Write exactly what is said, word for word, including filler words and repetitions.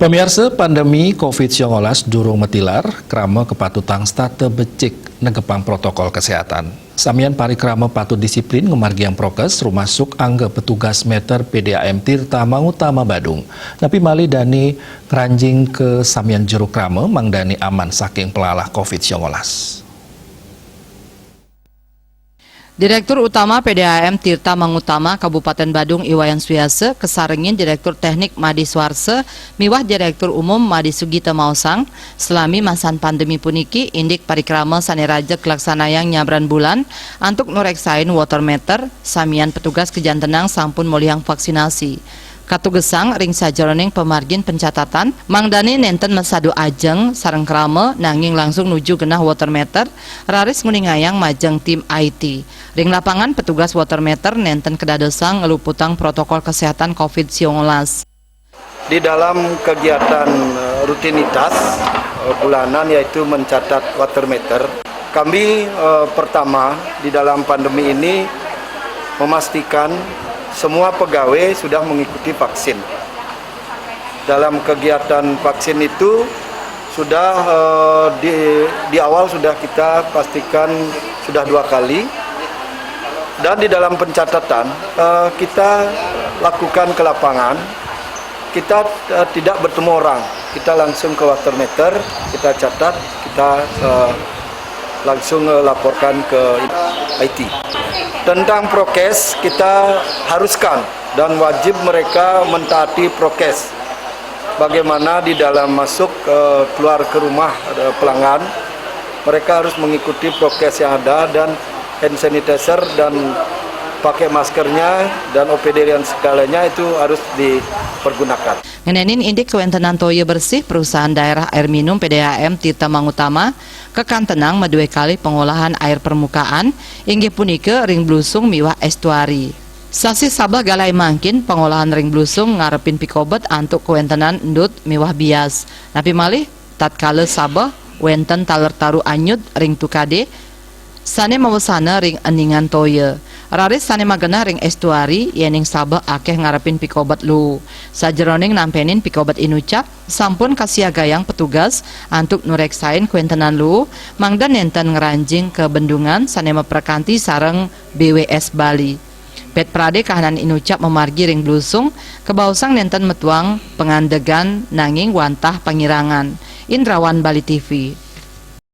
Pemirsa, pandemi covid sembilan belas durung matilar, krama kapatutang setata becik negepang protokol kesehatan. Samian parikrama patut disiplin ngamargiang prokes, rumasuk angga petugas meter P D A M Tirta Mangutama Badung. Napi malih dane ngranjing ka samian jero krama mangdane aman saking pelalah covid sembilan belas. Direktur Utama P D A M Tirta Mangutama Kabupaten Badung I Wayan Suyasa kasarengin Direktur Teknik Madi Suarsa miwah Direktur Umum Madi Sugita maosang, salami masan pandemi puniki indik parikrama sane raja kalaksanayang nyabran bulan antuk nureksain water meter, samian petugas kajantenang sampun molihang vaksinasi. Katugesang ring sajeroning pamargin pencatatan, mangdane nenten masadu ajeng sareng krama nanging langsung nuju genah water meter, raris nguningayang majeng tim I T. Ring lapangan, petugas water meter nenten kadadosang ngluputang protokol kesehatan covid sembilan belas. Di dalam kegiatan eh, rutinitas eh, bulanan, yaitu mencatat water meter, kami eh, pertama di dalam pandemi ini memastikan semua pegawai sudah mengikuti vaksin. Dalam kegiatan vaksin itu sudah eh, di, di awal sudah kita pastikan sudah dua kali, dan di dalam pencatatan eh, kita lakukan ke lapangan, kita eh, tidak bertemu orang, kita langsung ke water meter, kita catat, kita eh, langsung eh, laporkan ke I T. Tentang prokes, kita haruskan dan wajib mereka mentaati prokes. Bagaimana di dalam masuk eh, keluar ke rumah eh, pelanggan, mereka harus mengikuti prokes yang ada dan hand sanitizer dan pakai maskernya dan O P D dan segalanya itu harus dipergunakan. Ngenenin indik kawentenan toya bersih, Perusahaan Daerah Air Minum P D A M Tirta Mangutama kakantenang madue kalih pangolahan air permukaan, inggih punika ring blusung miwah estuari. Sasih sabeh galahé mangkin, pangolahan ring blusung ngarepin pikobet antuk kawentenan endut miwah bias. Napi malih, tatkala sabeh wenten taler taru anyud ring tukadé, sane mawesana ring eningan toya. Raris sane magenah ring estuari, yening sabeh akeh ngarepin pikobet luu. Sajeroning nampenin pikobet inucap, sampun kasiagayang petugas antuk nureksain kawentenan luu, mangda nenten ngranjing ka bendungan sane maprakanti sareng B W S Bali. Pet Prade kahanan inucap mamargi ring blusung, kabaosang nenten metuang pangandegan nanging wantah pangirangan. Indrawan, Bali T V.